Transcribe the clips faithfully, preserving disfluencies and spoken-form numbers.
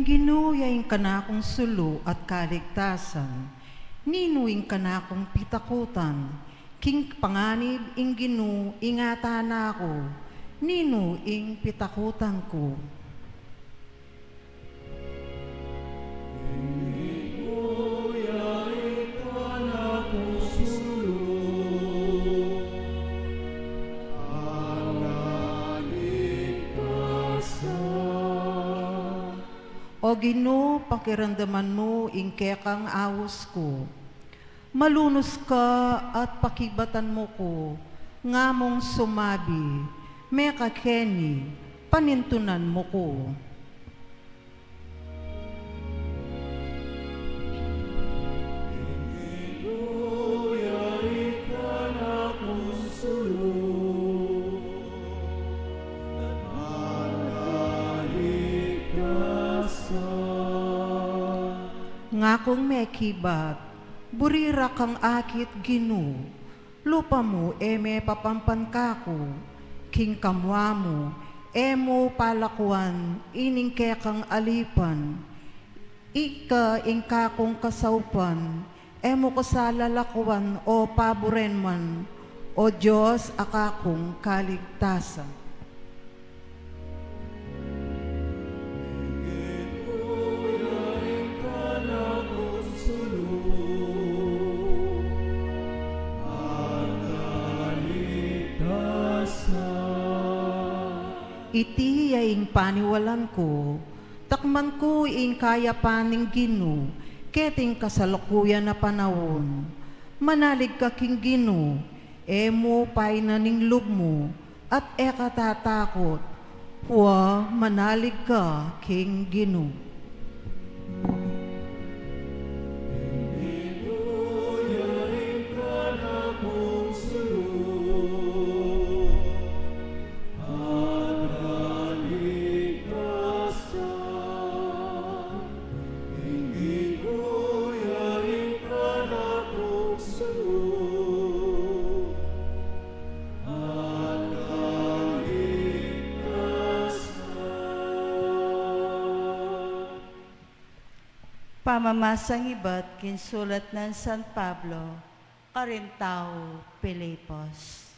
Ginu ya ing kanakung sulu at kaligtasan. Ninu ing kanakung pitakutan? King panganib ing Ginu ing atana ku. Ninu ing pitakutan ku? O Ginu, pakiramdaman mu ing kekang aus ku. Malunus ka at pakibatan mu ku, ngamung sumabi, mekakeni, panintunan mu ku. Ngakung mekibat, buri ra kang akit, Ginu. Lupa mu e mepapampan kaku, king kamua mu e mu palakuan ining kekang alipan. Ika ing kakung kasaupan, e mu ku sa lalakuan o paburen man, O Dios a kakung kaligtasan. Iti ya ing paniwalan ku, takman ku ing kayapan ning Ginu, keting kasalukuyan a panaun. Manalig ka king Ginu, e mu painan ing lub mu, at e ka tatakut, pua manalig ka king Ginu. Pamamasang ibat king sulat nang San Pablo karing taga Filipos.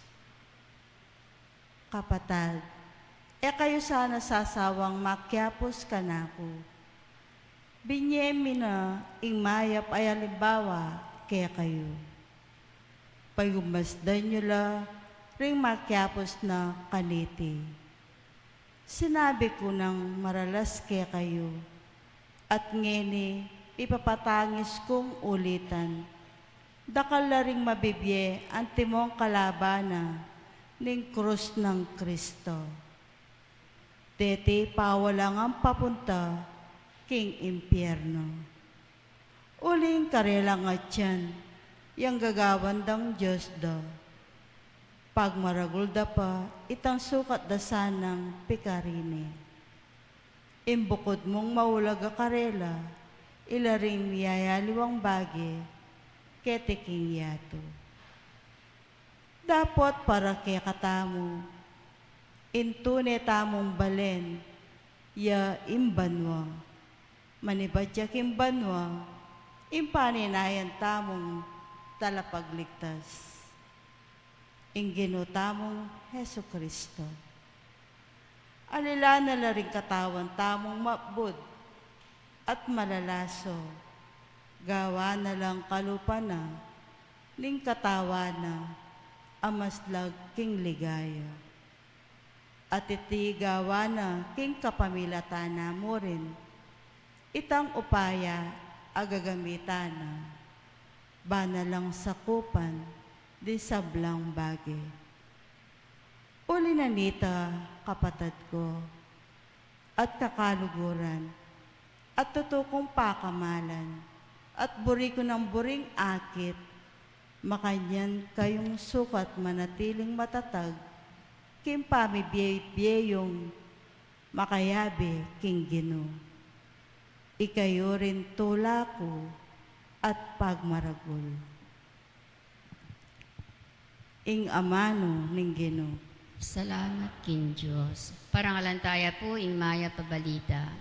Kapatad, e kayu sana sasawang makiapus kanaku. Binye mi na ing mayap a alimbawa kekayu. Pagmasdan yu la ring makiapus na kaniti. Sinabi ku nang maralas kekayu, at ngeni ipapatangis kung ulitan. Dakal la ring mabibie antimong kalabanan ning krus nang Kristo. Deti pawalangan papunta king impiernu. Uling karelang atyan yang gagawan dang dios da. Pagmaragul da pa itang sukat da sanang pikarini. Ing bukud mung maulag a karela, ila ring miyayaliwang bage keti king yatu. Dapot para kekatamu, ing tune tamung balen, ya ing banua. Manibat ya king banua, ing paninayan tamung talapagligtas, ing Ginu tamung Jesucristo. Alilan na la ring katawan tamung mabud at malalaso, gawan na lang kalupa na ning katawan na a maslag king ligaya. At iti gawan na king kapamilatan na mu rin, itang upaya a gagamitan na, bana lang sakupan ding sablang bage. Uli na nita, kapatad ku, at kakaluguran, at tutu kung pakamalan, at buri ku nang buring akit, makanyan kayung sukat manatiling matatag king pamibie-bie yung makayabe king Ginu. Ikayu rin tula ku at pagmaragul. Ing amanu ning Ginu. Salamat king Dios. Parangalan taya pu ing mayap a balita.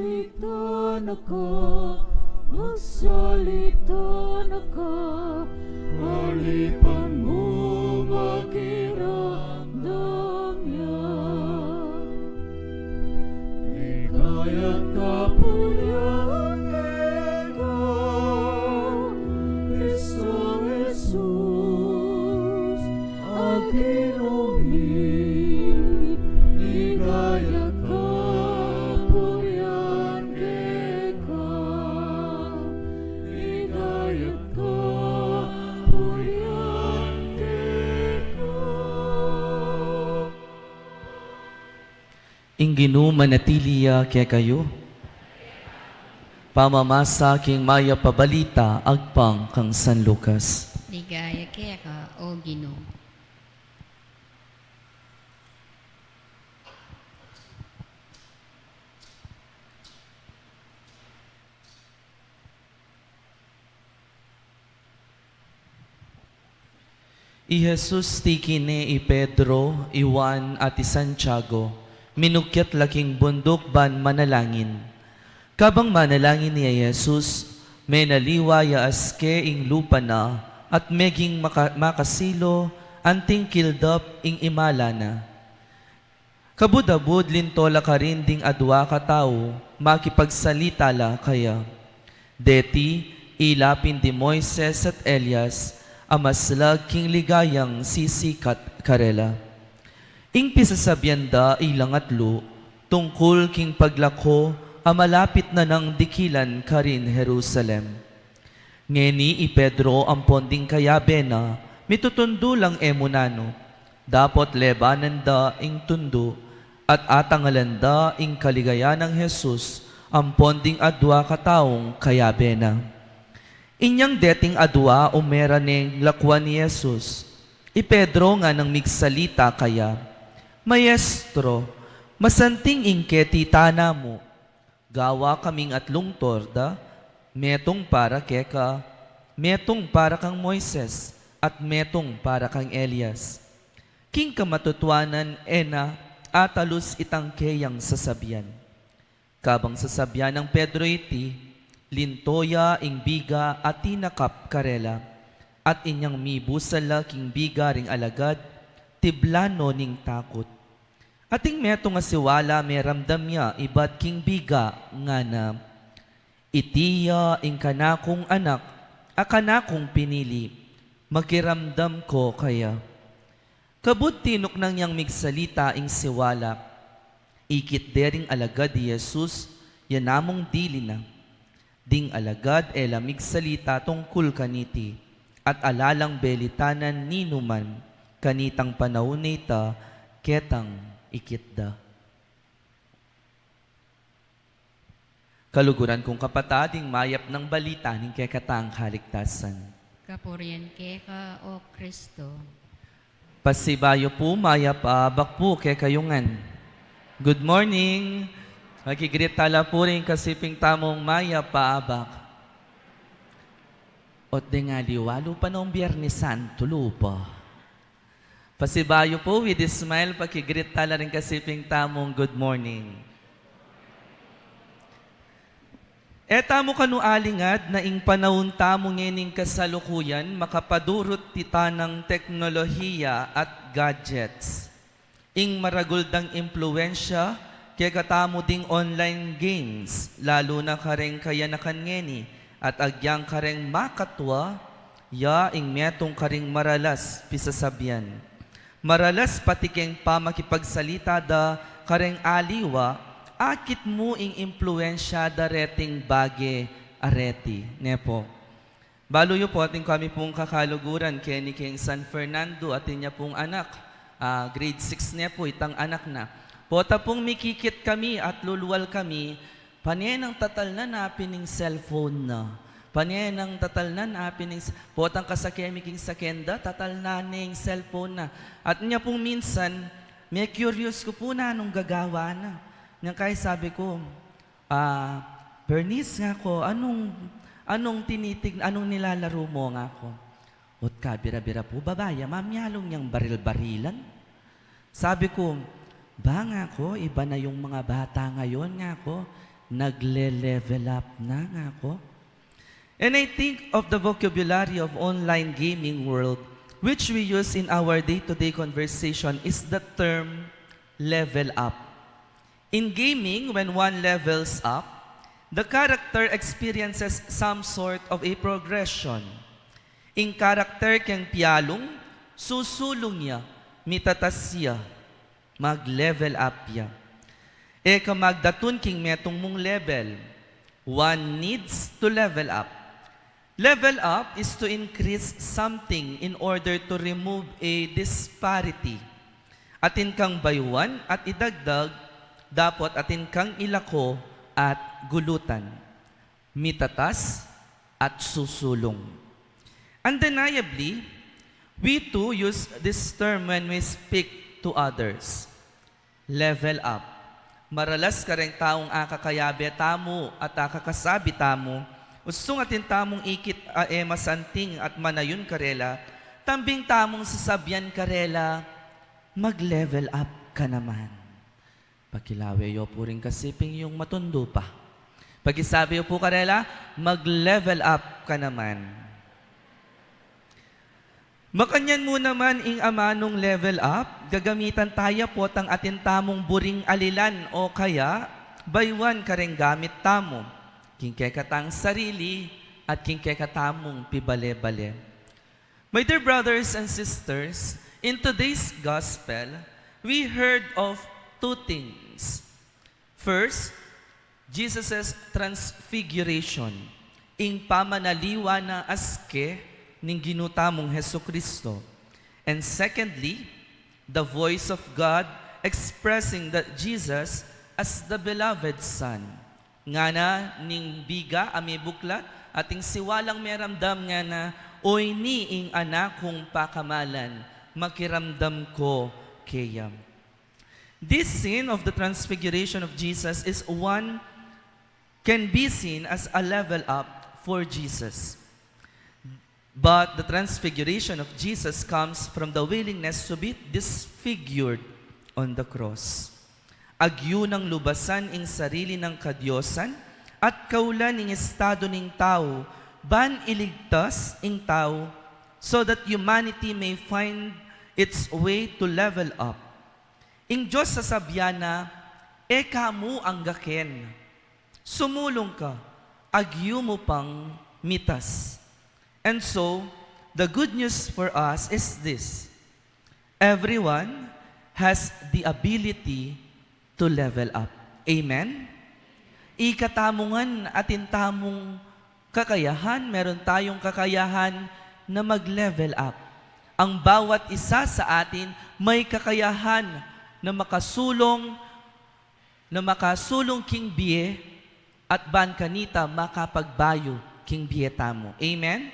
Magsalita na ka, magsalita na ka, alipan mu makiramdam ya. Ligaya at kapurian keka, Kristo Jesus, a Ginu mi, ligaya at kapurian keka, ligaya at kapurian keka. Ing Ginu manatili ya kekayu. Pamamasa king Mayap a Balita agpang kang San Lucas. Ligaya keka, O Ginu. I Jesus tiki ne i Pedro, i Juan, at i Santiago, minukyat la king bunduk ban manalangin. Kabang manalangin ya i Jesus, menaliwa ya aske ing lupa na, at meging maka-, makasilu anting kildap ing imala na. Kabud-abud linto la karin ding adua katau, makipagsalita la kaya. Deti, ila pin di Moises at Elias, a maslag king ligayang sisikat karela. Ing pisasabian da ilang atlu, tungkul king paglako, a malapit na nang dikilan karin Jerusalem. Ngeni i Pedro ampon ding kayabe na, mitutundu lang e mu nanu. Dapot lebanan da ing tundu, at atangalan da ing kaligayan nang Jesus, ampon ding adua kataung kayabe na. Inyang deting adua ume ra neng lakuan i Jesus. I Pedro nganang migsalita kaya, Maestro, masanting ing keti tana mu. Gawa kaming atlung torda, metung para keka, metung para kang Moises, at metung para kang Elias. King kamatutuanan e na atalus itang keyang sasabian. Kabang sasabian nang Pedro iti, linto ya ing biga a tinakap karela, at inyang mibusal la king biga ring alagad, tiblan no ning takut. Ating metung a siwala meramdam ya ibat king biga, ngana, Iti ya ing kanakung anak, a kanakung pinili, makiramdam ko kaya. Kabud tinuknang yang migsalita ing siwala, ikit de ring alagad i Jesus, ya namung dili na. Ding alagad e la migsalita tungkul kaniti, at ala lang belitanan ninuman, kanitang panaun a ita, ketang ikit da. Kaluguran kung kapatad, ing mayap nang balita ning kekatang kaligtasan. Kapurian keka, O Kristo. Pasibayu pu, mayap a abak pu kekayu ngan. Good morning. Makigreet tala pu ring kasiping tamung mayap a abak. Ot deng aliwa, lupa nong Biernes Santo, lupa. Pasibayu pu, with a smile, pakigreet tala ring kasiping tamung good morning. E tamu kanu alingad na ing panaun tamu ngening kasalukuyan makapadurut iti tanang teknolohiya at gadgets. Ing maragul dang impluensya kekatamu ding online games, lalu na kareng kayanakan ngeni, at agyang kareng makatua, ya ing metung karing maralas pisasabian. Maralas pati keng pamakipagsalita da kareng aliwa, akit mu ing impluensya da reting bage a reti, ne pu. Balu yu pu, atin kami pung kakaluguran keni keng San Fernando, atin ya pung anak, ah, grade six ne pu itang anak na. Pota pung mikikit kami at lulual kami, pane nang tatalnan na pin ing cellphone na. Pane nang tatalnan na pin ing s-, potang kasake mi king saken da, tatalnan ne ing cellphone na. At inya pung minsan, me-curious ku pu nanung gagawa na. Inyang kaya sabi ku, "Ah, Bernice," nga ku, "anung, anung tinitig-, anung nilalaru mu?" nga ku. Ot kabira-bira pu, babai ya, mamialung yang baril-barilan. Sabi ku, "Ba," nga ku, "iba na yung mga bata ngayon," nga ku, Nagle-level up na nga ako. And I think of the vocabulary of online gaming world, which we use in our day-to-day conversation, is the term level up. In gaming, when one levels up, the character experiences some sort of a progression. Ing character keng pialung, susulung ya, mitatas ya, mag-level up ya. E ka magdatun king metung mung level. One needs to level up. Level up is to increase something in order to remove a disparity. Atin kang bayuan at idagdag, dapot atin kang ilako at gulutan. Mitatas at susulung. Undeniably, we too use this term when we speak to others. Level up. Maralas kareng taung akakayabe tamu at akakasabi tamu, ustung atin tamung ikit a e masanting at manayun karela, tambing tamung sasabian karela, "Mag-level up ka naman." Pakilawe yo pu ring kasiping yung matundu pa. Pakisabi yo pu karela, "Mag-level up ka naman." Makanyan mu naman ing amanung level up, gagamitan taya potang atin tamung buring alilan o kaya bayuan kareng gamit tamu, king kekatang sarili at king kekatamung pibale-bale. My dear brothers and sisters, in today's gospel, we heard of two things. First, Jesus' transfiguration, ing pamanaliwa na aske ning Ginu tamung Jesucristo. And secondly, the voice of God expressing that Jesus as the beloved Son. Ngana ning biga a mibuklat, ating siwalang meramdam ngana, "Oyni ing Anak kung pakamalan, makiramdam ko keya." This scene of the transfiguration of Jesus is one can be seen as a level up for Jesus. But the transfiguration of Jesus comes from the willingness to be disfigured on the cross. Agyu nang lubasan ing sarili nang kadiosan at kaulan ing estado ning tau, ban iligtas ing tau, so that humanity may find its way to level up. Ing Dios sasabian na, "E ka mu angga ken. Sumulung ka, agyu mu pang mitas." And so, the good news for us is this. Everyone has the ability to level up. Amen? Ikatamu ngan atin tamung kakayahan, meron tayong kakayahan na mag-level up. Ang bawat isa sa atin may kakayahan na makasulung, na makasulung king bie at ban kanita makapagbayu king bie tamu. Amen?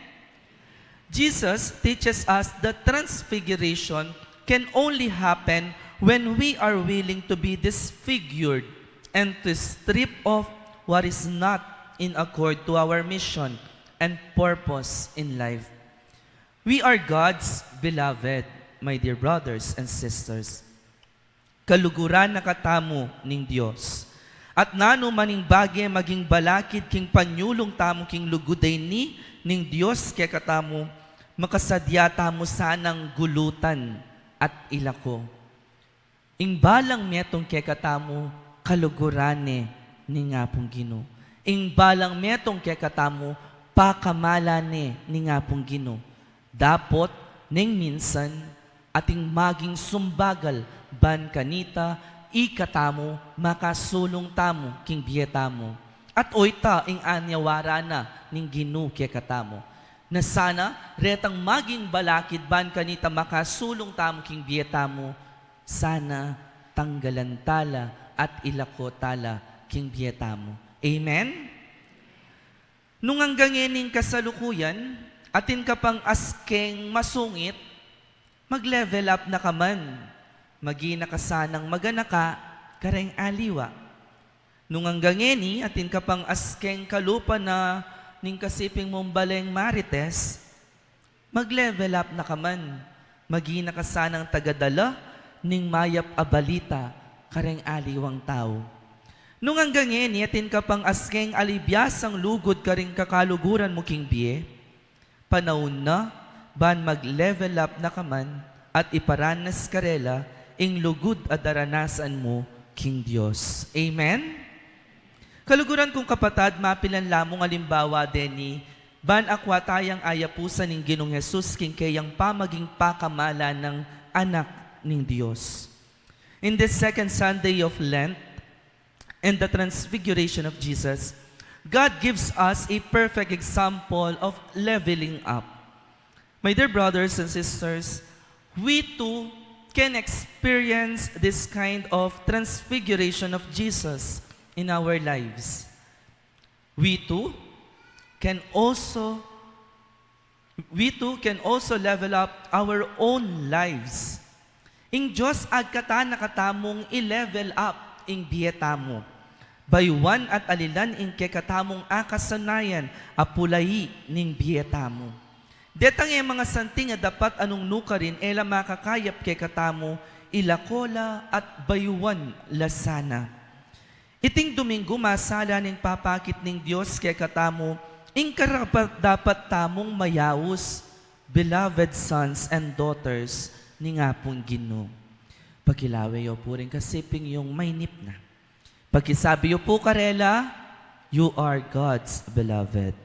Jesus teaches us that transfiguration can only happen when we are willing to be disfigured and to strip off what is not in accord to our mission and purpose in life. We are God's beloved, my dear brothers and sisters. Kaluguran na katamu ning Dios. At nanu man ing bage maging balakid king panyulung tamu king lugud a ini ning Dios kekatamu, makasadya tamu sanang gulutan at ilako. Ing balang metung kekatamu, kaluguran ne ning Apung Ginu. Ing balang metung kekatamu, pakamalan ne ning Apung Ginu. Dapot neng minsan atin maging sumbagal ban kanita, ikatamu makasulung tamu king bie tamu. At oyta ing anyawaran na ning Ginu kekatamu, na sana retang maging balakid ban kanita makasulung tamu king bie tamu, sana tanggalan tala at ilako tala king bie tamu. Amen? Nung angga ngening kasalukuyan, atin ka pang askeng masungit, mag-level up na ka man. Maging na ka sanang maganaka kareng aliwa. Nung angga ngeni, atin ka pang askeng kalupa na ning kasiping mung baleng marites, mag-level up na ka man. Maging na ka sanang tagadala ning mayap a balita kareng aliwang tau. Nung anggang ngeni atin ka pang askeng alibiasang lugud karing kakaluguran mu king bie, panaun na ban mag-level up na ka man at iparanas karela ing lugud a daranasan mu king Dios. Amen? Kaluguran kung kapatad, mapilan la mung alimbawa deni ban akwa tayang ayapusan ning Ginung Jesus king keyang pamaging pakamalan nang anak ning Dios. In this second Sunday of Lent and the transfiguration of Jesus, God gives us a perfect example of leveling up. My dear brothers and sisters, we too can experience this kind of transfiguration of Jesus in our lives. We too can also we too can also level up our own lives. Ing Dios agkatan na katamung i-level up ing bie tamu. Bayuan at alilan ing kekatamung akasanayan a pulai ning bie tamu. Detang e mangasanting a dapat a nung nukarin e la makakayap kekatamu, ilako la at bayuan la sana. Iting Domingo, masala ning papakit ning Dios kekatamu ing karapat-dapat tamung mayaus, beloved sons and daughters ning Apung Ginu. Pakilawe yu pu ring kasiping yung mainip na. Pakisabi yu pu karela, "You are God's beloved."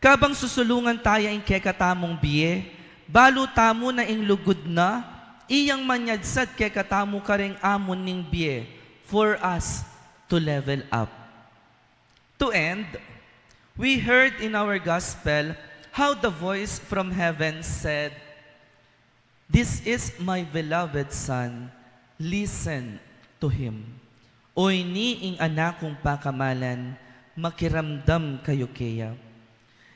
Kabang susulungan taya ing kekatamung bie, balu tamu na ing lugud na iyang manyadsad kekatamu karing amun ning bie, for us to level up. To end, we heard in our gospel how the voice from heaven said, "This is my beloved Son, listen to him." O ini ing anak kung pakamalan, makiramdam kayu keya.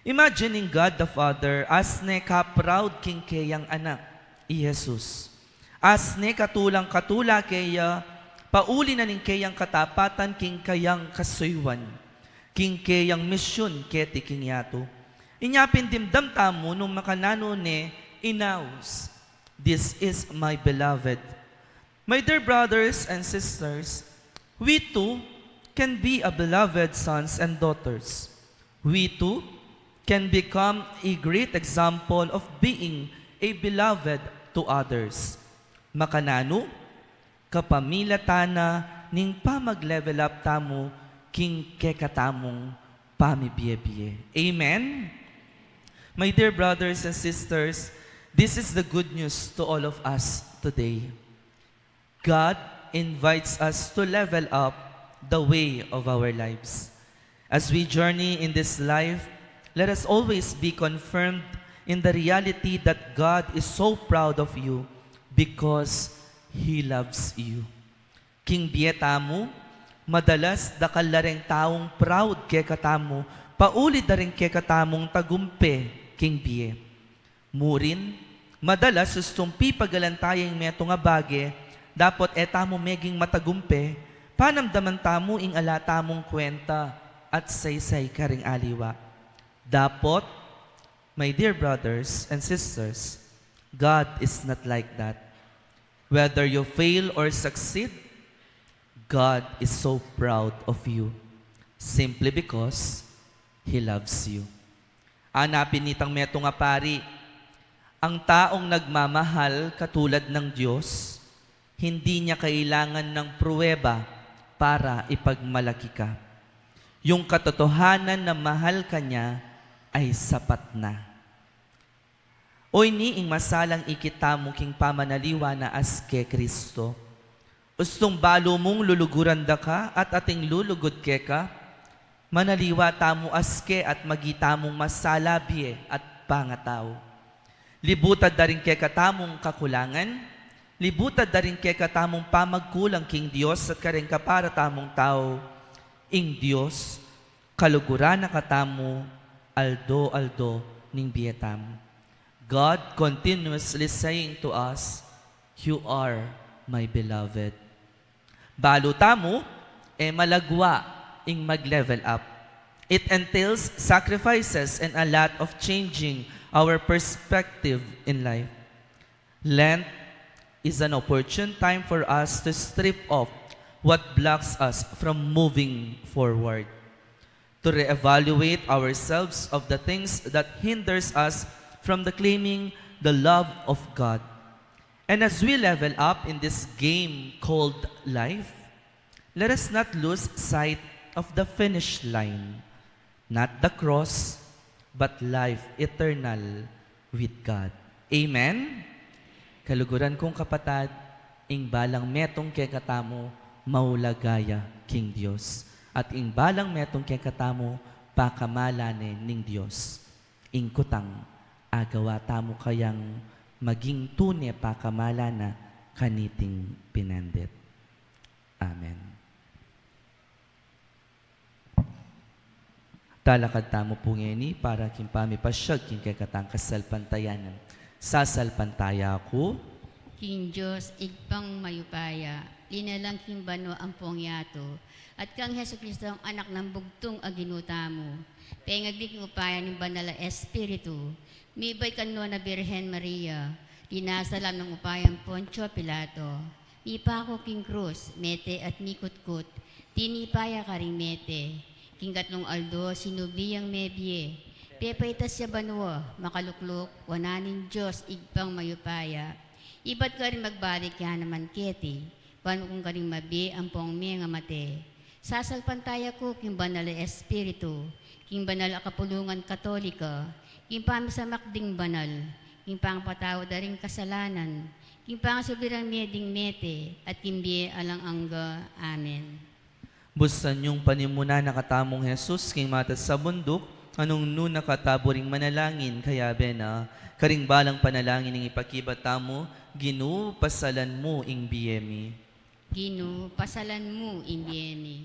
Imagine ing God the Father, as ne ka-proud king keyang anak, i Jesus. As ne katulang-katula keya, pauli na ning keyang katapatan king kayang kasuyuan, king keyang misyun keti king yatu. Inya pin dimdam tamu nung makananu ne inaus, "This is my beloved." My dear brothers and sisters, we too can be a beloved sons and daughters. We too can become a great example of being a beloved to others. Makananu? Kapamilatan na ning pamag-level up tamu king kekatamung pamibie-bie. Amen? My dear brothers and sisters, this is the good news to all of us today. God invites us to level up the way of our lives. As we journey in this life, let us always be confirmed in the reality that God is so proud of you because He loves you. King bie tamu, madalas dakal la reng taung proud kekatamu, pauli da ring kekatamung tagumpe king bie. Murin, madalas ustung pipagalan taya ing metung a bage, dapot e tamu meging matagumpe, panamdaman tamu ing ala tamung kwenta at saysay karing aliwa. Dapot, my dear brothers and sisters, God is not like that. Whether you fail or succeed, God is so proud of you simply because He loves you. Ana pin nitang metung a pari, ang taong nagmamahal katulad ng Diyos, hindi niya kailangan ng pruweba para ipagmalaki ka. Yung katotohanan na mahal ka niya ay sapat na. O ini ing masalang ikit tamu king pamanaliwa na aske Kristo. Ustung balu mung luluguran da ka at ating lulugud keka, manaliwa tamu aske at maging tamung masala bie at pangatau. Libutad da ring kekatamung kakulangan, libutad da ring kekatamung pamagkulang king Dios at kareng kapara tamung tau, ing Dios kaluguran na katamu aldo-aldo ning bie tamu. God continuously saying to us, "You are my beloved." Balu tamu, e malagwa ing mag-level up. It entails sacrifices and a lot of changing our perspective in life. Lent is an opportune time for us to strip off what blocks us from moving forward, to reevaluate ourselves of the things that hinders us from the claiming the love of God. And as we level up in this game called life, let us not lose sight of the finish line, not the cross, but life eternal with God. Amen? Kaluguran kung kapatad, ing balang metung kekatamu maulaga ya king Dios, at ing balang metung kekatamu pakamalan ne ning Dios. Ing kutang, agawa tamu kayang maging tune pakamalan na kaniting pinandit. Amen. Talakad tamu pu ngeni para king pamipasyag king kekatang kasalpantayanan. Sasalpantaya ku king Dios, Ibpang mayupaya, linalang king banua ampong yatu, at kang Jesucristo, Anak nang bugtung a Ginu tamu, pengagli king upaya ning Banal a Espiritu, mibait kang Nuan a Birhen Maria, linasa la ning upaya nang Poncio Pilato, mipaku king krus, mete at mikutkut, tinipa ya karing mete, king katlung aldo sinubli yang mebie, pepaitas ya banua, makalukluk wanan ning Dios Ibpang mayupaya, ibat karin magbalik ya naman keti, ban ukun karing mabie ampong mengamate. Sasalpantaya ku king Banal a Espiritu, king banal a kapulungan Katolika, king pamisamak ding banal, king pangapatawad da ring kasalanan, king pangasubli rang mie ding mete, at king bie alang angga. Amen. Busan yung panimunan na katamung Jesus king matas a bunduk, nung nu na katabu ring manalangin, kayabe na, karing balang panalangin ning ipakibat tamu, Ginu, pasalan mu ing bie mi. Ginu, pasalan mu ing bie mi.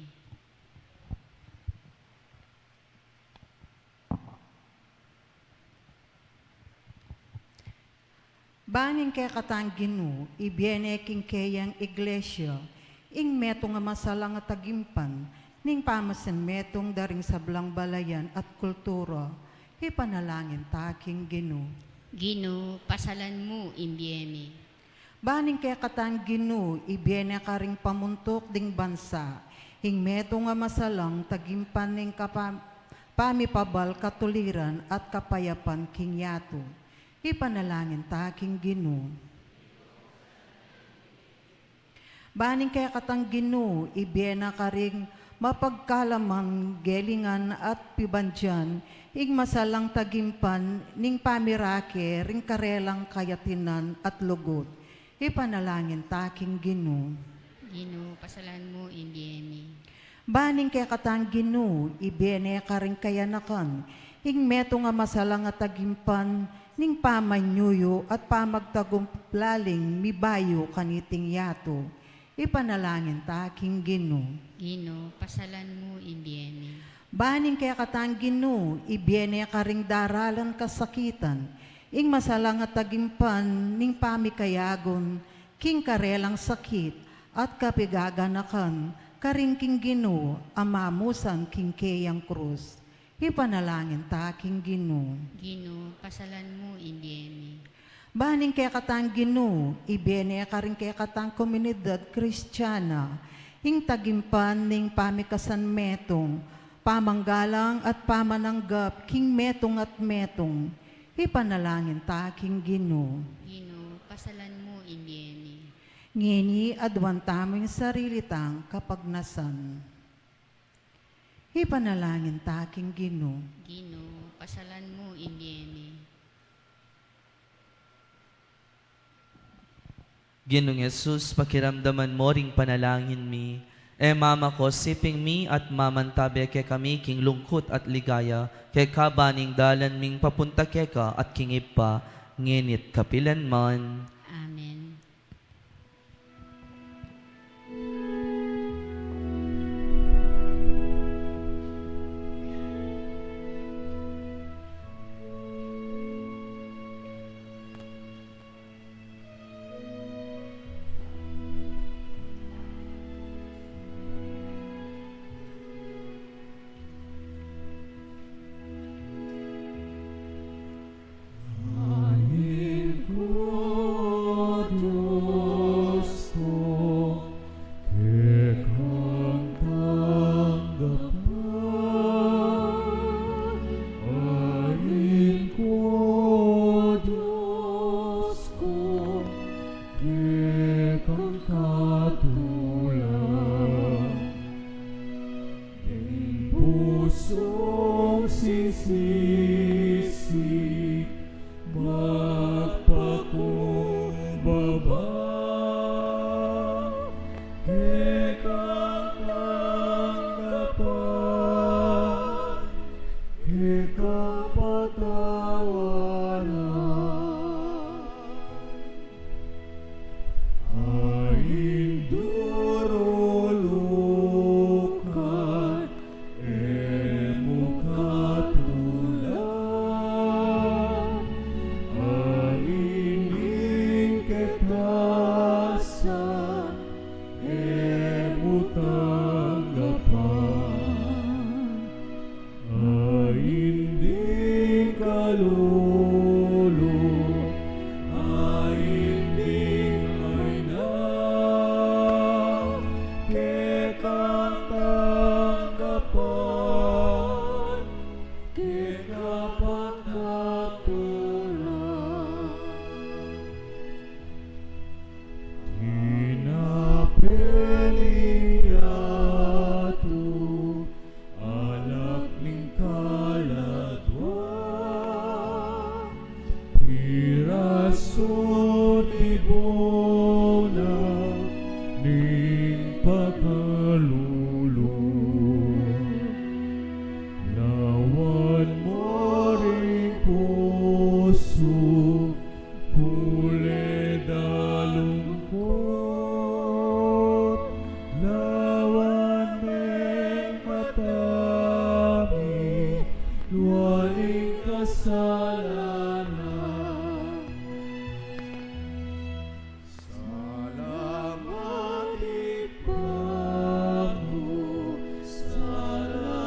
Ban ing kekatang Ginu, ibie ne king keyang Iglesia, ing metung a masalang a tagimpan, ning pamasin metung da ring sablang balayan at kultura, ipanalangin ta king Ginu. Ginu, pasalan mu ing bie mi. Ban ing kekatang Ginu, ibie ne karing pamuntuk ding bansa, ing metung a masalang tagimpan ning kapa-, pamipabal katuliran at kapayapan king yatu. Ipanalangin ta king Ginu. Ban ing kekatang Ginu, ibie na karing mapagkalamang gelingan at pibandian, ing masalang tagimpan ning pamirake ring karelang kayatinan at lugud. Ipanalangin ta king Ginu. Ginu, pasalan mu ing bie mi. Ban ing kekatang Ginu, ibie ne karing kayanakan, ing metung a masalang a tagimpan, ning pamanyuyu at pamagtagumpung laling mibayu kaniting yatu. Ipanalangin ta king Ginu. Ginu, pasalan mu ing bie mi. Ban ing kekatang Ginu, ibie ne karing daralan kasakitan, ing masalang a tagimpan, ning pamikayagun, king karelang sakit, at kapigaganakan, karin king Ginu, a mamusan king keyang krus. Ipanalangin ta king Ginu. Ginu, pasalan mu ing bie mi. Ban ing kekatang Ginu, ibie ne karing kekatang komunidad Kristiana, ing tagimpan ning pamikasan metung, pamanggalang at pamananggap king metung at metung. Ipanalangin ta king Ginu. Ginu, pasalan mu ing bie mi. Ngeni aduan tamu ing sarili tang kapagnasan. Ipanalangin ta king Ginu. Ginu, pasalan mu ing bie mi. Ginung Jesus, pakiramdaman mo ring panalangin mi. E Mama ko, siping mi at mamantabe kekami king lungkut at ligaya, keka ba ning dalan ming papunta keka at king Ibpa, ngeni't kapilanman. Amen. Sumsisisi, magpakumbaba, kekang tanggapan, kekang patawaran. Ain durulukan, e mu katulan, ain keketasan, e mu tanggapan. Ain ding kalulu, ain ding aina, kekang tanggapan, kekang pakatulan. Tinape ning yatu, alak ning kaladwa, pirasu tibu na ning pakalulu. Lawan mu ring pusu, kuled a lungkut, lawan meng mata mi, luaning kasalanan. Salamat, Ibpa ku, salamat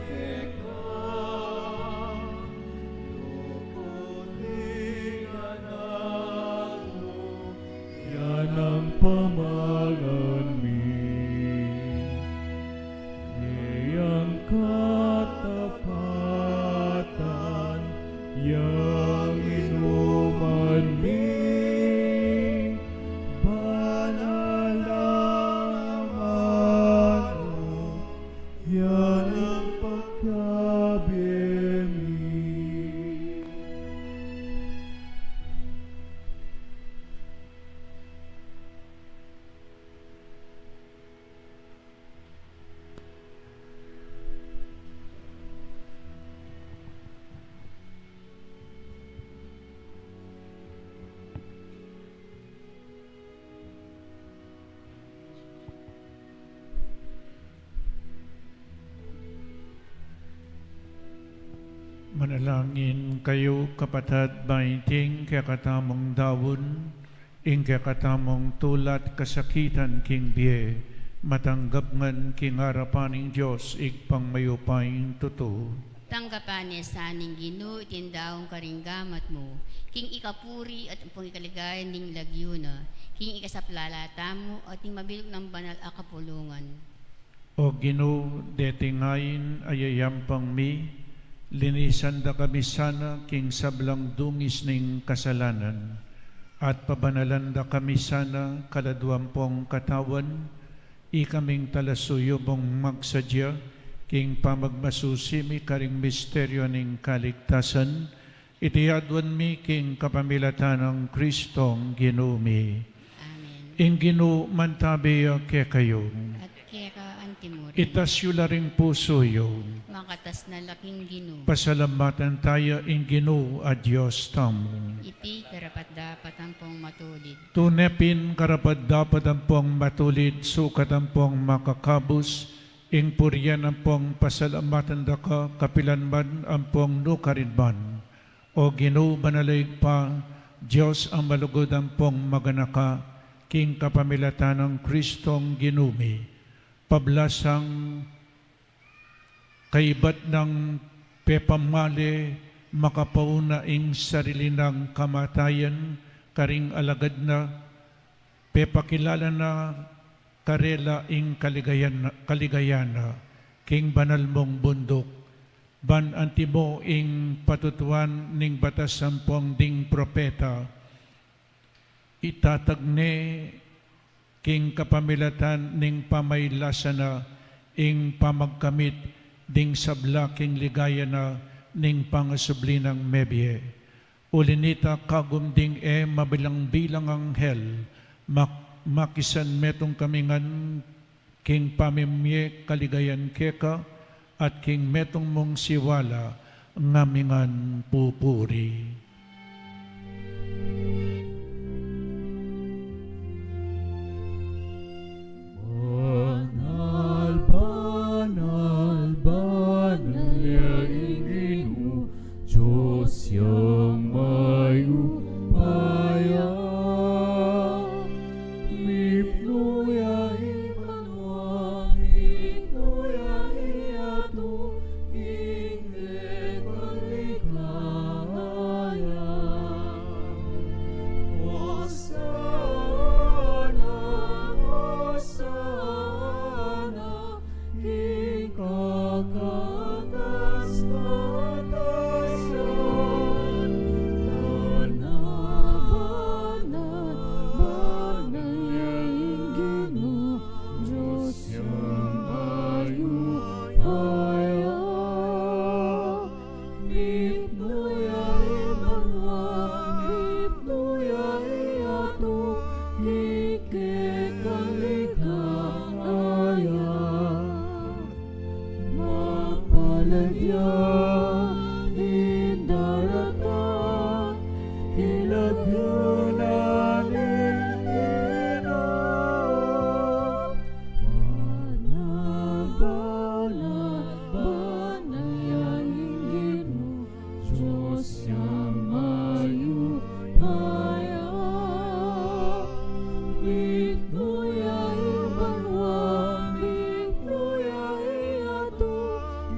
keka. Lugud ing anak mu, ya ing pamagan mi. Ing katapatan, ya ing inuman mi, banal a amanu, ya ing pagkabe mi. Manalangin kayu, kapatad, ba iting kekatamung daun, ing kekatamung tulat, kasakitan king bie, matanggap ngan king arapan ning Dios, Ibpang mayupayang tutu. Tanggapan na sa ning Ginu iting daun karing gamat mu, king ikapuri at ampong ikaligaya ning lagyu na, king ikasaplala tamu at ning mabilug nang banal a kapulungan. O Ginu, deting ain a yayampang mi, linisan da kami sana king sablang dungis ning kasalanan, at pabanalan da kami sana kaladua ampong katawan, ikaming talasuyu mung magsadya king pamagmasusi mi karing misteryu ning kaligtasan, iti aduan mi king kapamilatan nang Kristong Ginu mi. Amen. Ing Ginu mantabi ya kekayu. At keka antimurin. Itas yu la ring pusu yu. Makatas na la king Ginu. Pasalamatan taya ing Ginu a Dios tamu. Iti karapat-dapat ampong matulid. Tune pin karapat-dapat ampong matulid, sukat ampong makakabus, ing purian ampong pasalamatan da ka, kapilan man ampong nukarin man. O Ginu, banal a Ibpa, Dios a malugud ampong maganaka, king kapamilatan nang Kristong Ginu mi, pablasang kaibat nang pepamale makapauna ing sarili nang kamatayan karing alagad na, pepakilala na karela ing kaligayan, kaligayan na king banal mung bunduk, ban antimo ing patutuan ning batas ampong ding propeta, itatag ne king kapamilatan ning pamaylasa na ing pamagkamit ding sabla king ligaya na ning pangasubli nang mebie. Uli nita, kagum ding e mabilang-bilang anghel, mak-, makisan metung kami ngan king pamimie kaligayan keka, at king metung mung siwala ngami ngan pupuri. Banal, banal, banal ya ing Ginu, Dios yang mayupaya. Mipnu ya ing banua, mipnu ya ing yatu, king kekang ligaya. Hosana, Hosana, king kakatas-katasan. Banal, banal, banal ya ing Ginu, Dios yang mayupaya. Mipnu ya ing banua, mipnu ya ing yatu, king kekang ligaya. Mapalad ya ing daratang king lagyu na ning Ginu. Banal, banal, banal ya ing Ginu, Dios yang mayupaya. Mipnu ya ing banua, mipnu ya ing yatu,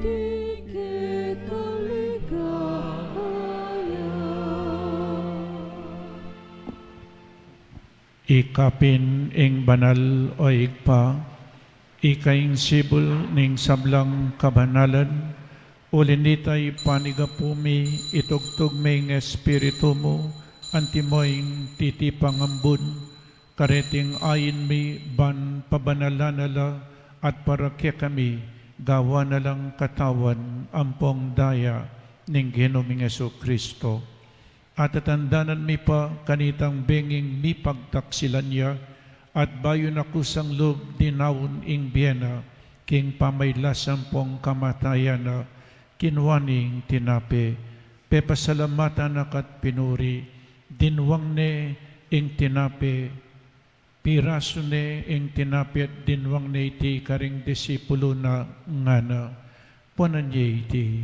king kekang ligaya. Ikapin ing banal, o Ibpa, ika ing sibul ning sablang kabanalan, uli nita ipanigapu mi, itugtug me ing Espiritu mu, antimo ing titipang ambun, kareting ain mi ban pabanalan na la at para kekami, gawan na lang katawan ampong daya ning Ginu ming Jesucristo. Atatandanan mi pa kanitang benging mipagtaksilan ya, at bayu na kusang lub dinaun ing bie na, king pamailas ampong kamatayan na, kinua ne ing tinape, pepasalamatan na ka't pinuri, dinwang ne ing tinape, pirasu ne ing tinape at dinwang ne iti karing disipulu na, ngana: Kuanan ye iti,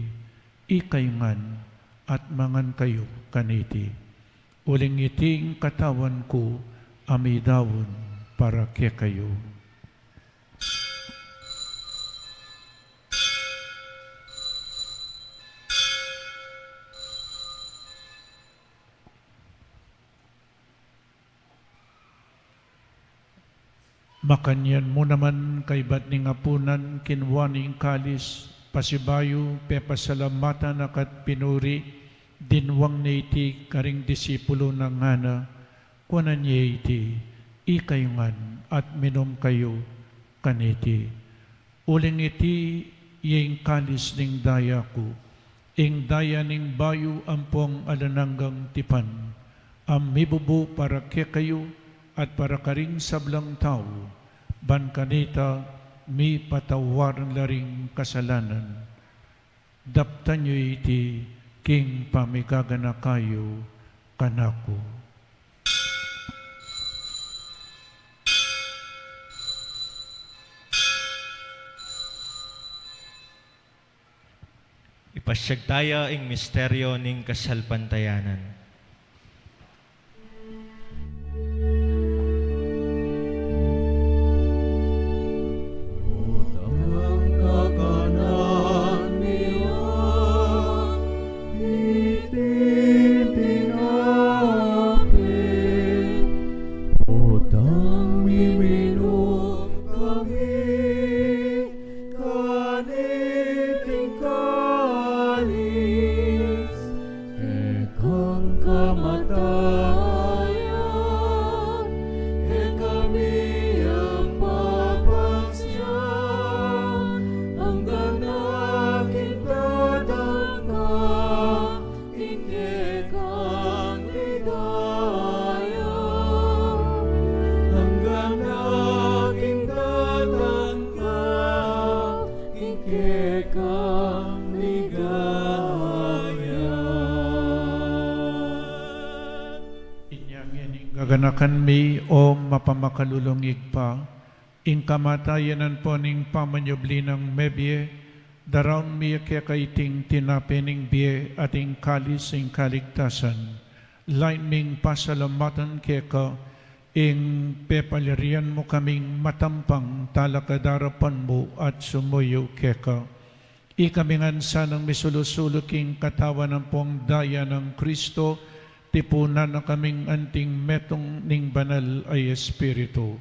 ikayu ngan at mangan kayu kaniti, uling iti ing katawan ku a midaun para kekayu. Makanyan mu naman kaybat ning apunan, kinua ne ing kalis, pasibayu pepasalamatan na ka't pinuri, dinwang ne iti karing disipulu na, ngana: Kuanan ye iti, ikayu ngan at minum kayu kaniti, uling iti ya ing kalis ning daya ku, ing daya ning bayu ampong alang anggang tipan, a mibubu para kekayu at para karing sablang tau, ban kanita mipatawaran la ring kasalanan. Daptan yu iti king pamigaganaka yu kanaku. Ipasiag taya ing misteryo ning kasalpantayanan. Potang miminum kami kaniting kalis, kekang kekang ligaya. Inya ngeni, gaganakan mi, o mapamakalulung Ibpa, ing kamatayan ampon ing pamanyubli nang mebie, daraun mi keka iting tinape ning bie at ing kalis ning kaligtasan. Lain ming pasalamatan keka ing pepaliran mu kaming matampang talakad king arapan mu at sumuyu keka. Ikami ngan sanang misulu-sulu king katawan ampong daya nang Kristo, tipunan na kaming anting metung ning Banal a Espiritu.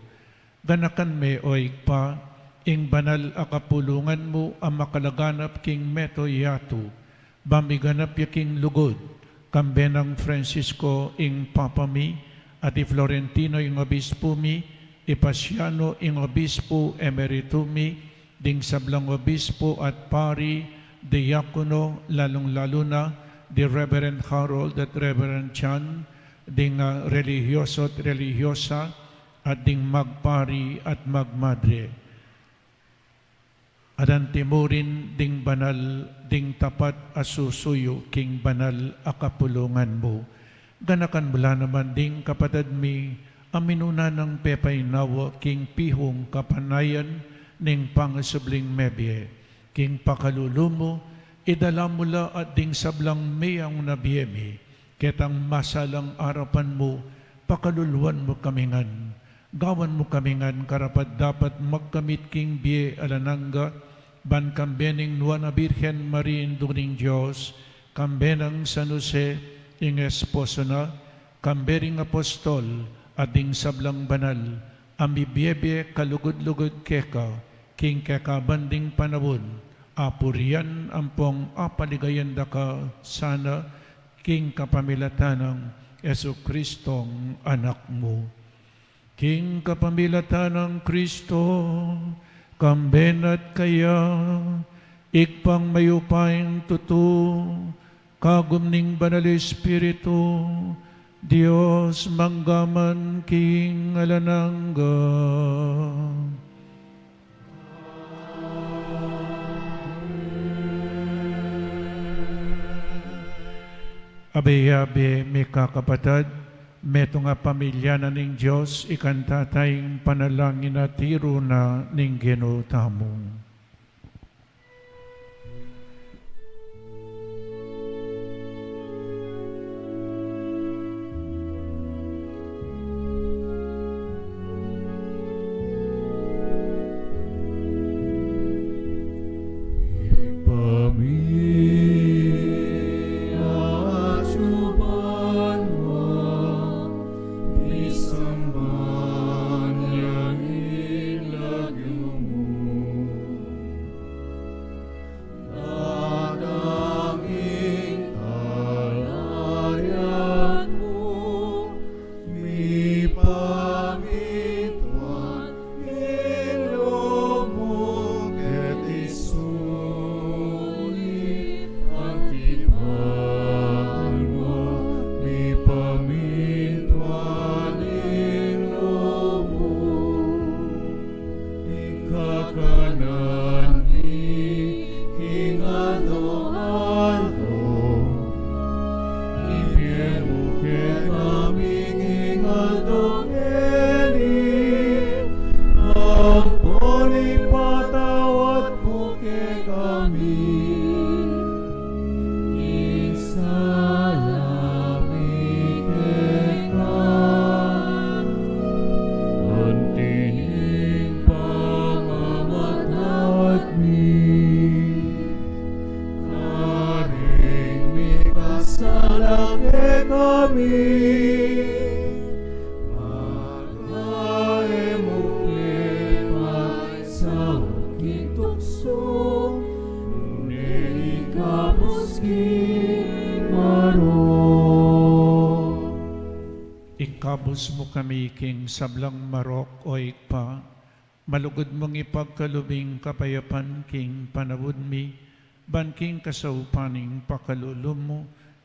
Ganakan me, o Ibpa, ing banal a kapulungan mu a makalaganap king mabilug a yatu, ba miganap ya king lugud, kambe nang Francisco ing Papa mi, at i Florentino ing Obispo mi, i Paciano ing Obispo Emerito mi, ding sablang obispo at pari, diakono, lalung-lalu na di Reverend Harold at Reverend John, ding, ah, relihiyoso at relihiyosa, at ding magpari at magmadre. At anti mu rin ding banal, ding tapat a susuyu king banal a kapulungan mu. Ganakan mu la naman ding kapatad mi a minuna nang pepainawa king pihung kapanayan ning pangasubling mebie. King pakalulu mu, idala mu la at ding sablang meyaun a bie mi, ketang masalang arapan mu, pakaluluan mu kami ngan. Gawan mu kami ngan karapat-dapat magkamit king bie alang angga, ban kambe ning Nuan a Birhen Maria, Indu ning Dios, kambe nang San Jose, ing esposo na, kambe ring apostol, at ding sablang banal a mibiebie kalugud-lugud keka, king kekaban ding panaun, apurian ampong apaligayan da ka sana, king kapamilatan nang Jesucristong Anak mu. King kapamilatan nang Kristo, kambe na at kaya, Ibpang mayupayang tutu, kagum ning Banal Espiritu, Dios mangga man king alang angga. Abe-abe, mikakapatad, metung a pamilya na ning Dios, ikanta taya ing panalangin a tiru na ning Ginu tamu. Datang ing talarian mu, mipamintuan ing lub mu keti sulip anti banua, mipamintuan ing lub mu. Ing kakanan mi king aldo-aldo, ibie mu kekami king aldo ngeni, ampon ipatawad mu kekami ing sala mi keka, anti ing pamamatawad mi karing mikasala kekami, manga e mu ke paisaul king tuksu, nune ikabus king marok. Ikabus mu kami king sablang marok, o Ibpa, malugud mung ipagkalub ing kapayapan king panaun mi, ban king kasaupan ning pakalulu mu,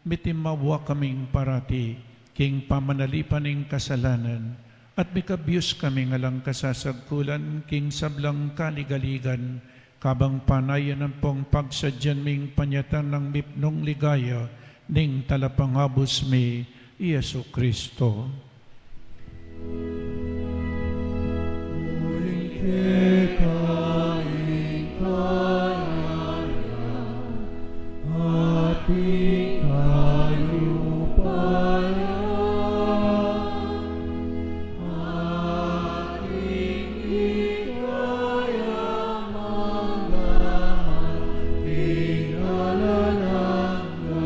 mitimawa kaming parati king pamanalipan ning kasalanan, at mikabius kaming alang kasasagkulan king sablang kaligaligan Kabang panayan ampong pagsadyan ming panyatang nang mipnung ligaya ning talapangabus mi, i Jesucristo. Uling keka ing kayarian, at ing kayupayan, at ing ligaya mangga man king alang angga.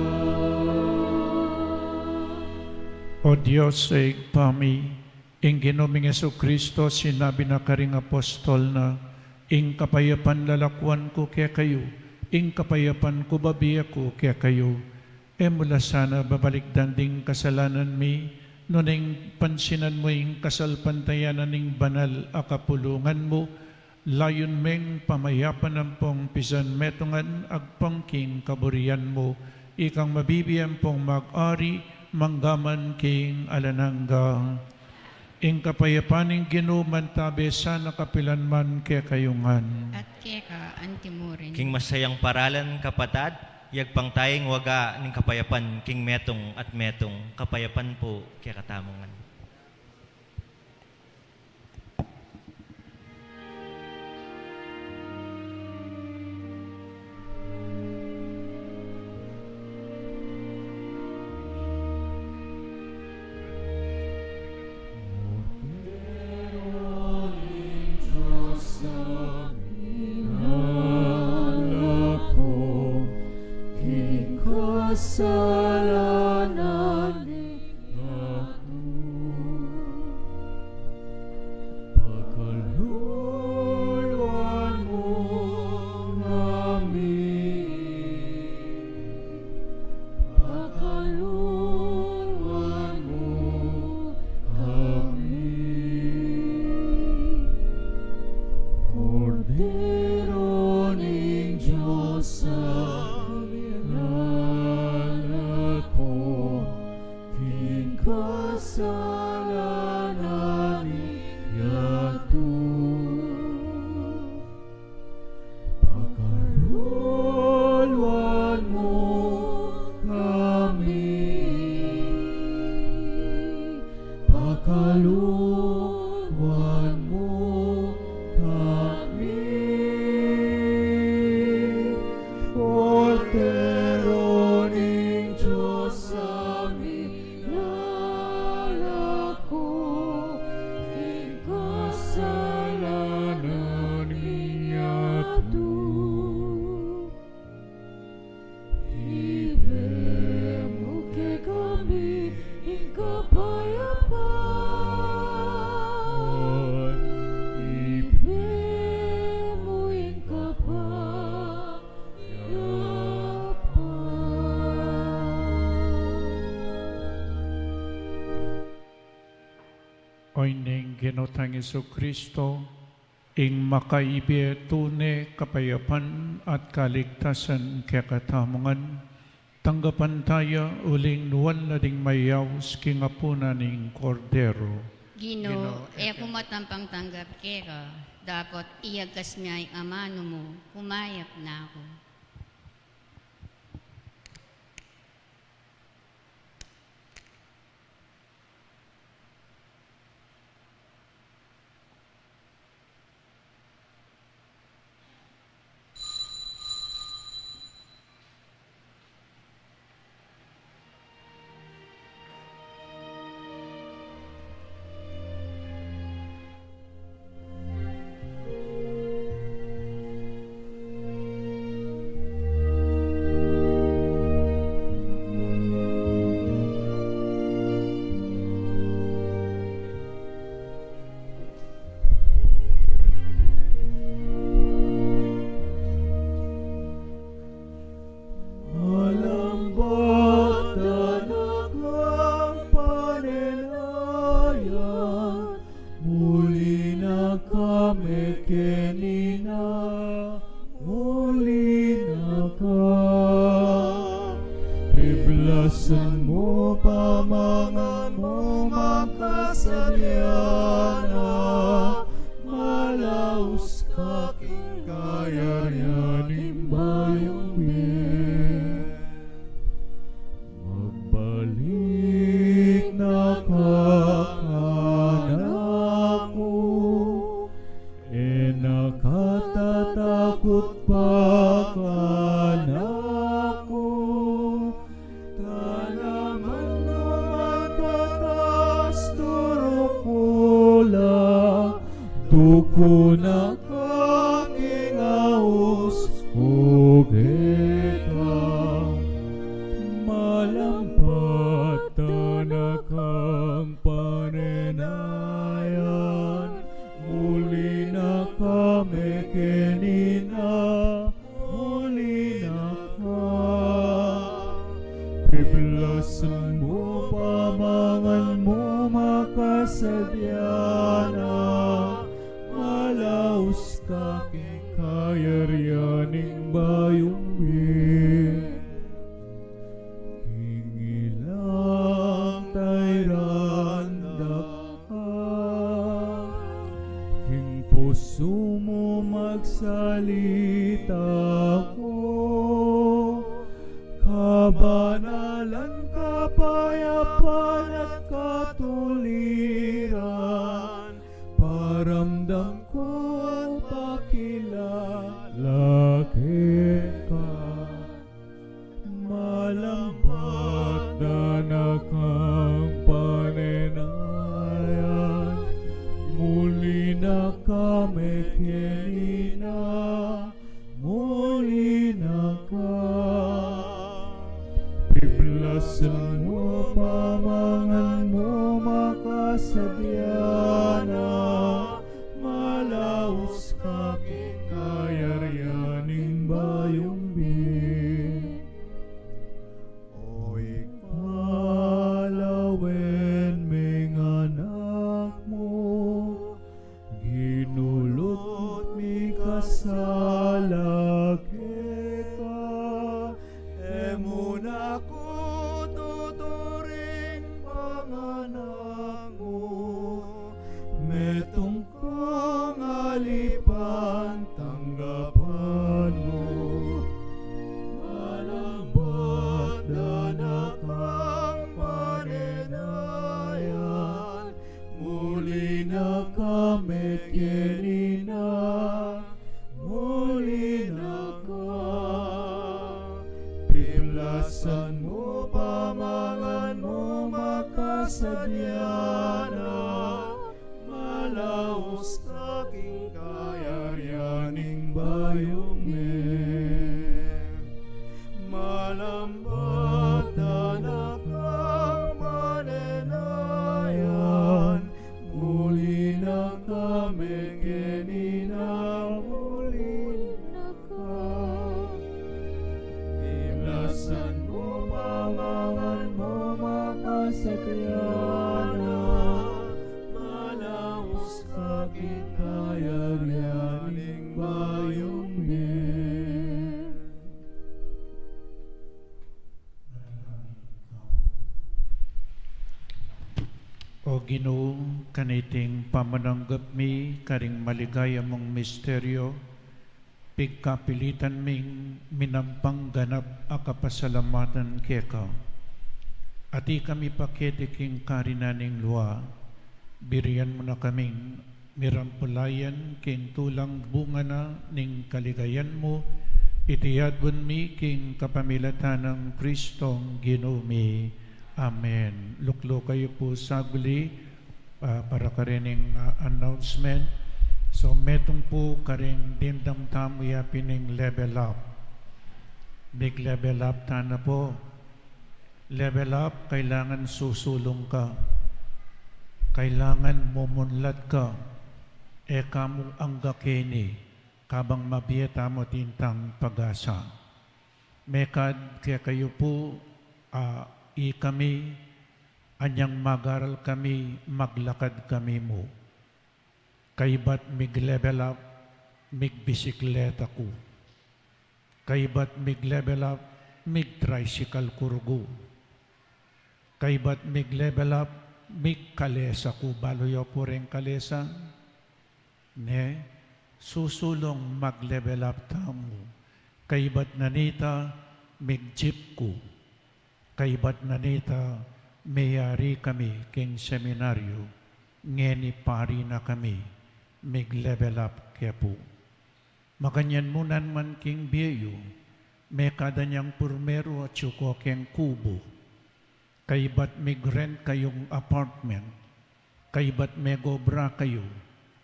O Dios, Ibpa mi, ing Ginu ming Jesucristo, sinabi na karing apostol na, "Ing kapayapan lalakuan ku kekayu, ing kapayapan ku bibie ku kekayu." E mu la sana babalikdan ding kasalanan mi, nune pansinan mu ing kasalpantayanan ning banal a kapulungan mu, layun meng pamayapan ampong pisan metungan agpang king kaburian mu, ikang mabibie ampong mag-ari mangga man king alang angga. Ing kapayapan ning Ginu mantabe sana kapilan man kekayu ngan. At keka antimurin. King masayang paralan, kapatad, yagpang taya ing waga ning kapayapan king metung at metung. Kapayapan pu kekatamu ngan. Pakaluluan mu kami. Pakaluluan mu kami. Kordero ning Dios a lalako king kasalanan ning yatu. Pakaluluan mu kami. Pakaluluan mu kami. Kordero ning Dios a milalako king kasalanan ning yatu. Ibie mu kekami ing kapayapan. Ibie mu ing kapayapan. O ing Ginu tang Jesucristo, ing makaibie tune kapayapan at kaligtasan kekatamu ngan, tanggapan taya uling nuan na ding mayaus king apunan ning Kordero. Ginu, Ginu, e ku matampang tanggap keka, dapot iyagkas me ing amanu mu, kumayap na ku. kanaku, tanaman no magkatas turu ku la, duku na ka king aus ku keka. Malambat da na kang panenayan, muli na kami kenina, muli na ka. Piblasan mu pamangan mu makasadya na, malaus ka king kayarian ning bayung bie. King ilang tairan da ka, king pusu mu magsalita ku, kabanalan, kapayapan at katuliran, paramdam ku pakilala keka. Malambat da na kang panenayan, muli na kami kenina, muli na ka. Piblasan mu pamangan mu makasadya na, malaus ka king kayarian ning bayung bie. O Ibpa, lawen ming anak mu, ginulung mi kasala keka, e mu na ku tuturing panganak mu, metung kung alipan tanggapan mu. Malambat da na kang panenayan, muli na kami kenina, muli na ka. Piblasan mu pamangan mu makasadya na, malaus ka king kayarian ning bayung bie. Malambat da na kang panenayan, muli na kami kenina, muli na ka. Piblasan mu pamangan mu makasadya na, malaus ka king kayarian ning bayung bie. O Ginu, kaniting pamananggap mi karing maligaya mung misteryo, pigkapilitan ming minampang ganap a kapasalamatan keka. At ikami pakete king karinan ning lua, birian mu na kaming mirampulayan king tulang bunga na ning kaligayan mu, iti adwan mi king kapamilatan nang Kristong Ginu mi. Amen. Lukluk kayu pu saguli, ah, para karening, ah, announcement. So, metung pu karing dimdam tamu ya pin ing level up. Mig-level up tana pu. Level up, kailangan susulung ka. Kailangan mumunlad ka. E ka mu angga keni, kabang mabie tamu atin tang pag-asa. Mekad kekayu pu, ah, ikami, anyang mag-aral kami, maglakad kami mu. Kaybat mig-level up, migbisikleta ku. Kaybat mig-level up, mig-tricycle ku rugu. Kaybat mig-level up, migkalesa ku. Balu yu pu reng kalesa? Ne, susulung mag-level up tamu. Kaybat na nita, mig-jeep ku. Kaybat na nita, meyari kami king seminaryo, ngeni pari na kami, mig-level up ke pu. Makanyan mu naman king bie yu, mekad anyang purmeru atyu ko keng kubu. Kaybat mig-rent kayung apartment, kaybat megobra kayu,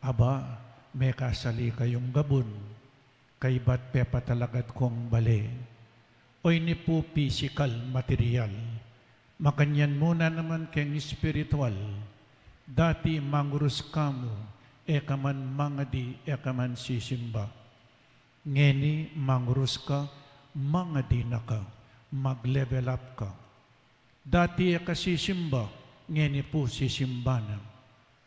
aba, mekasali kayung gabun, kaybat pepatalagad kong bale. O ini pu pisikal, material. Makanyan mu naman keng espiritual. Dati mangurus ka mu, e ka man mangadi, e ka man sisimba. Ngeni mangurus ka, mangadi na ka, mag-level up ka. Dati e ka sisimba, ngeni pu sisimba na.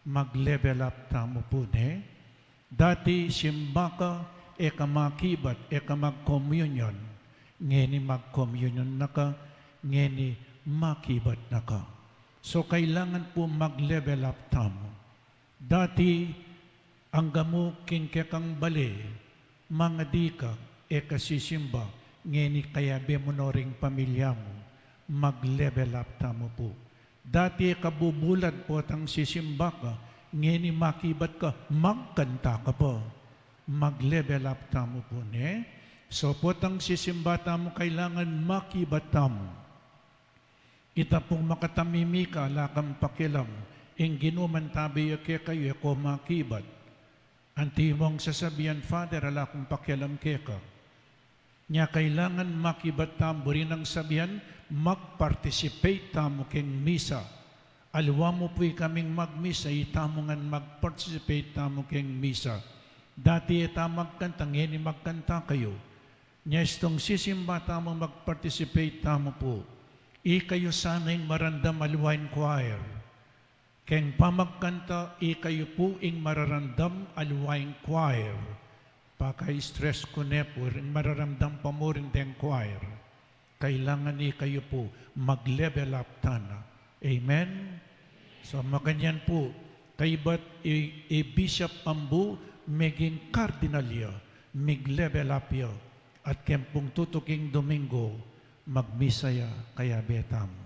Mag-level up tamu pu, ne? Dati simba ka, e ka makibat, e ka mag-communion. Ngeni mag-communion na ka, ngeni makibat na ka. So, kailangan pu mag-level up tamu. Dati, angga mu king kekang bale, mangadi ka, e ka sisimba, ngeni kayabe mu no ring pamilya mu, mag-level up tamu pu. Dati e ka bubulad potang sisimba ka, ngeni makibat ka, magkanta ka pa. Mag-level up tamu pu, ne? So, potang sisimba tamu, kailangan makibat tamu. Ita pung makatamimi ka, ala kang pakialam, ing Ginu mantabe ya kekayu, e ko makibat. Antimong sasabian, Father, ala kung pakialam keka. Nya kailangan makibat tamu, buri nang sabian, mag-participate tamu keng misa. Aliwa mu pu ikaming magmisa, itamu ngan mag-participate tamu keng misa. Dati e ta magkanta, ngeni magkanta kayu. Nya istung sisimba tamu, mag-participate tamu pu. Ikayu sana ing marandam aliwa ing choir. Keng pamagkanta, ikayu pu ing mararamdam aliwa ing choir. Paka-stress ku ne pu, ing mararamdam pa mu rin deng choir. Kailangan ikayu pu mag-level up tana. Amen? So, makanyan pu, kaybat i, i Bishop Ambu, meging cardinal ya, mig-level up ya, at keng pung tutuking Domingo, magmisa ya, kayabe tamu.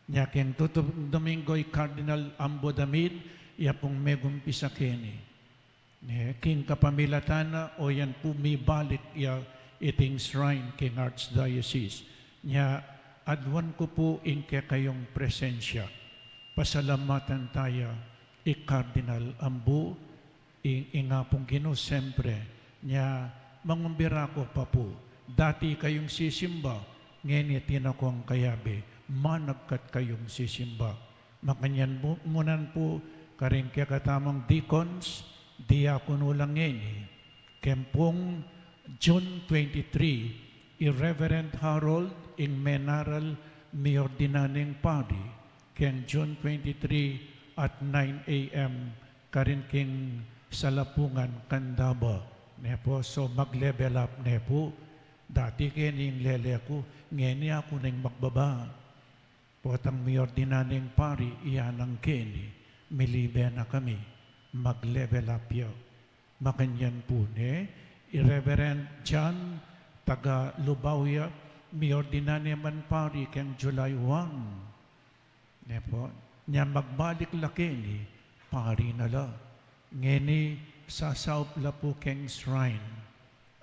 Nya keng tutuking Domingo i Cardinal Ambo Damid, ya pung megumpisa keni. Ne, king kapamilatan na, o yan pu mibalik ya iting shrine king Archdiocese. Nya, aduan ku pu ing kekayung presensya. Pasalamatan taya i Cardinal Ambu, ing, ing Apung Ginu, siyempre, nya mangumbira ku pa pu, dati kayung sisimba, ngeni atin na kong kayabe, managkat kayung sisimba. Makanyan mu-, mu naman pu, karing kekatamung deacons, diakono la ngeni, keng pung June twenty-three, i Reverend Harold ing menaral miordinan ing pari, keng June twenty-three at nine A M, karin king Salapungan, Candaba. Ne pu, so mag-level up ne pu. Dati keni ing lele ku, ngeni aku neng magbaba. Potang miordinan ing pari, iya nang keni, milibe na kami, mag-level up ya. Makanyan pu ne, i Reverend John taga Lubao ya, miordinan ne man pari keng July one. Ne pu, nya magbalik la keni, pari na la. Ngeni sasaup la pu keng shrine,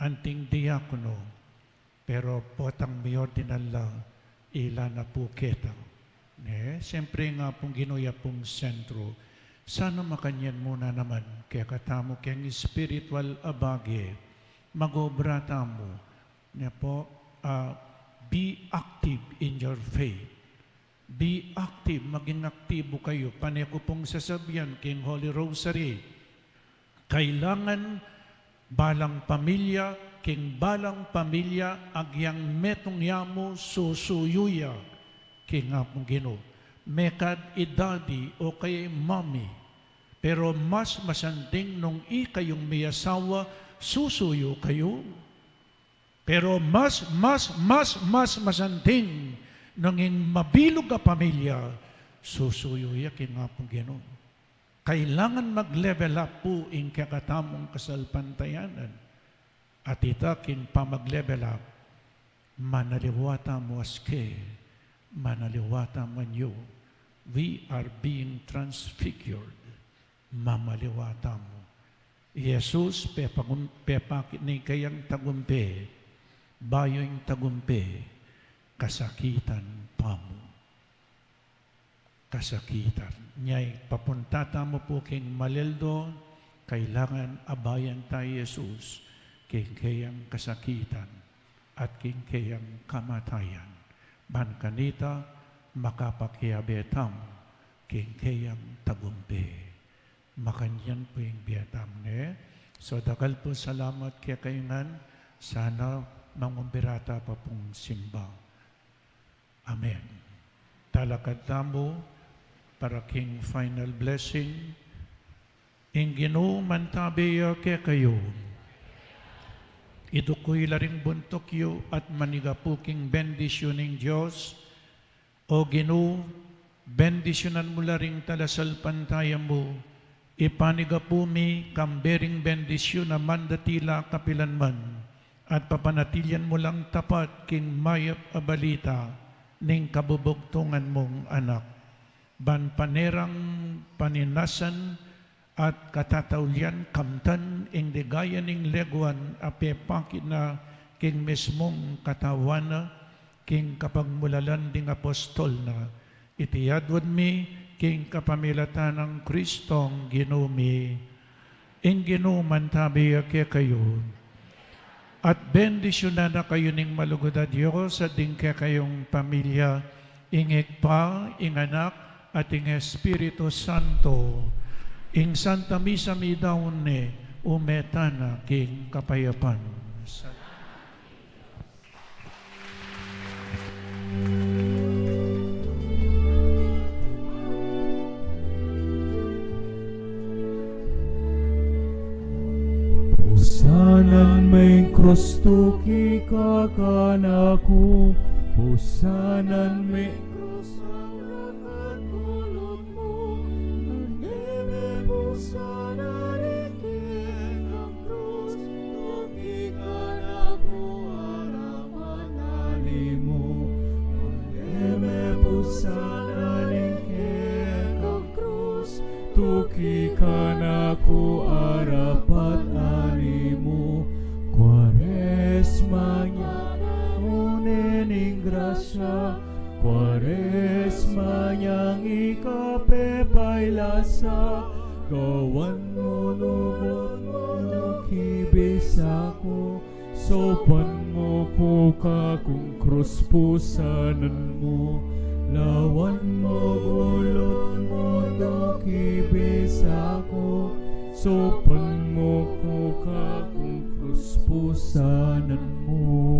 anting diakono. Pero potang miordinan la, ila na pu keta. Ne, siyempre ing Apung Ginu ya pung sentro. Sana makanyan mu naman kekatamu keng espiritual a bage. Mag-obra tamu. Ne pu, ah, be active in your faith. Be active, maging aktibo kayu. Pane ku pung sasabian king Holy Rosary, kailangan balang pamilya, king balang pamilya, agyang metung ya mu, susuyu ya king Apung Ginu. Mekad i daddy o kaya i mommy. Pero mas masanting nung ikayung miyasawa, susuyu kayu. Pero mas, mas, mas, mas masanting nung ing mabilug a pamilya, susuyu ya king Apung Ginu. Kailangan mag-level up pu ing kekatamung kasalpantayanan. At ita king pamag-level up, manaliwa tamu aske, manaliwa tamu anyu. We are being transfigured. Mamaliwa tamu. Jesus, pepagum-, pepakit ne kayang tagumpe, bayu ing tagumpe, kasakitan pa mu. Kasakitan. Nyai papunta tamu pu king maleldo, kailangan abayan ta i Jesus king keyang kasakitan at king keyang kamatayan. Ban kanita makapakiabe tamu king keyang tagumpe. Makanyan pu ing bie tamu ne. So, dakal pu salamat kekayu ngan, sana mangumbira ta pa pung simba. Amen. Talakad tamu para king final blessing. Ing Ginu mantabe ya kekayu. Iduku yu la ring buntuk yu at manigapu king bendisyun ning Dios. O Ginu, bendisyunan mu la ring talasalpantaya mu, ipanigapu mi kambe ring bendisyun a mandatila kapilanman, at papanatilian mu lang tapat king mayap a balita ning kabubugtungan mung Anak. Ban pane rang paninasan at katataulian kamtan ing ligaya ning leguan a pepakit na king mismung katawan na, king kapagmulalan ding apostol na, iti adwan mi king kapamilatan nang Kristong Ginu mi. Ing Ginu mantabe ya kekayu. At bendisyunan na kayu ning malugud a Dios at ding kekayung pamilya, ing Ibpa, ing Anak, at ing Espiritu Santo. Ing Santa Misa midaun ne, ume tana king kapayapan. Pusanan me ing krus tuki ka kanaku, pusanan me ing krus a lakat kulun mu, nune me pusanan ing kekang krus tuki kanaku, arapat ani mu, nune me pusanan ing kekang krus tuki kanaku, arapat ani mu. Kuaresma nyang nune ning grasya, Kuaresma nyang ika pepailas, gawan mu lugud mu tuki bisa ku, saupan mu ku kakung krus pusanan mu, lawan mu lugud mu tuki bisa ku, saupan mu ku kakung krus pusanan mu.